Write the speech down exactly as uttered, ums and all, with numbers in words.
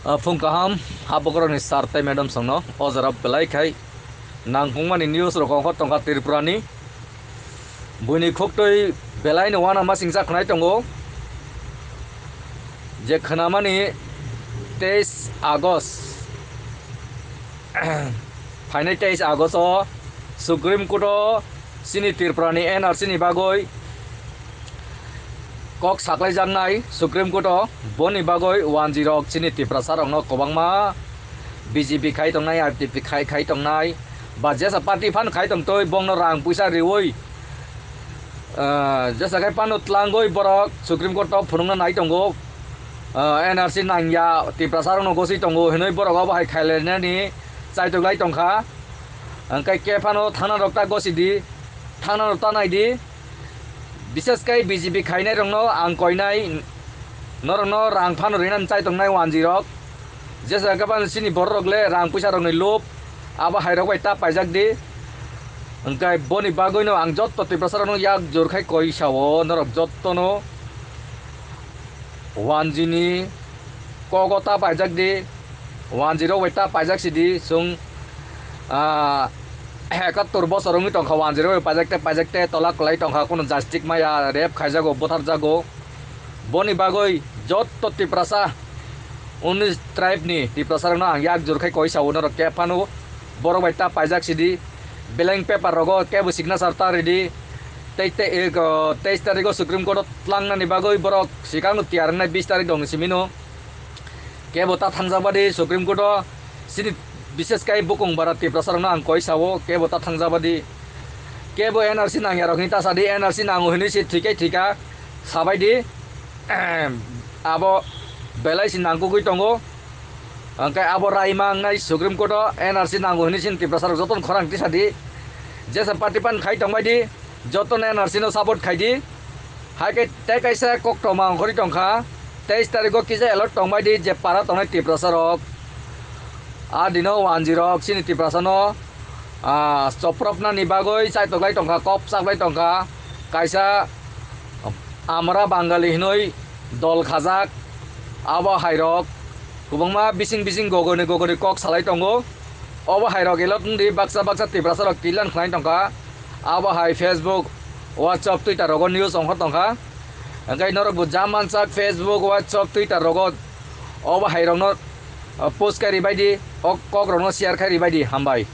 Ah, phung kaham, habugrokni sir tei madam songno o jora belai khai nangkukmani news rok ongkhor tongkha Tripurani. Buini khuktwi belai no uanama singcha khnai tongo, je khnamani teis August, phainai teis August o Supreme Court o chini Tripurani N R C ni bagwi kok saklaijaknai Supreme Court o, boni bagwi wanjwi rok chini Tiprasa rokno kwbangma B J P khai tongnai, R T P khai, khai tongnai, ba jesa party phan khai tongtwi bongno rang puisa riwi, ah, jesa khai phano tlangwi borok Supreme Court o phunukna nai tongo, ah, N R C nangya Tiprasa rokno goswi tongo hinwi borok obo hai khailainani chaitok lai tongkha. Hwnkhe khe phano thana rok ta gosidi, thana rok ta naidi. Bishes khe B J P khainai rokno ang koinai, norokno rang phano rinani chai tongnai wanjwi rok. Jesa khe phano chini borok rok le rang puisa rokni lob, abo hai rok bai ta paijak di. Hwnkhe boni bagwi no ang jotto Tiprasa rokno yak jor khai koi sao, norok jotto no wanjwi ni kogo ta paijak di. Wanjwi rok bai ta paijak sidi, chwng, ah, ekattor bosor wngwi tongkha, wanjwi rok bai paijak te, paijak te, tola kwlai tongkha, kunu jastik maya, rape khaijago, butharjago. Boni bagwi jotto Tiprasa, unis tribe ni Tiprasa rokno ang yak jor khai koi sao, norok khe phano borok bai ta paijak sidi, blank paper rogo kebo signature ta ridi, tei, tei, eko, teis tarikh o Supreme Court o tlangnani bagwi borok swkang no tiyar wngnai bis tarikh rokni simi no. Kebo ta thangjak badi Supreme Court o chini bishes kai bukung bara Tiprasa rokno ang koi sao, kebo ta thangjak badi, kebo N R C nangya rok hinwi ta sadi, N R C nango hinwi se thwikai thwika sabai di. Abo belai se nangkukgwi tongo. Hwnkhe abo raima wngnai Supreme Court o N R C nango hinwi chini Tiprasa rok jotono khorang tisa di. Jesa party phan khai tongbai di. Jotono N R C no support khai di. Hai khe tei kaisa koktwma ongkhorwi tongkha, teis tarikh o kisa alert tongbai di je para tongnai Tiprasa rok. A dino wanjwi rok chini Tiprasa no, ah, chopropnani bagwi chaitok lai tongkha, kop chak lai tongkha. Kaisa Amra Bangali hinwi dol khajak, abo hai rok kwbangma bising bising gogoni gogoni kok salai tongo. Obo hai rok alert wngdi, baksa baksa Tiprasa rok tilan khlai tongkha. Abo hai Facebook, WhatsApp, Twitter rogo news ongkhor tongkha. Hwnkhe norok bo jam mansak Facebook, WhatsApp, Twitter rogo obo hai rokno, uh, post khai ribai di, o kok rokno share khai ribai di, hambai.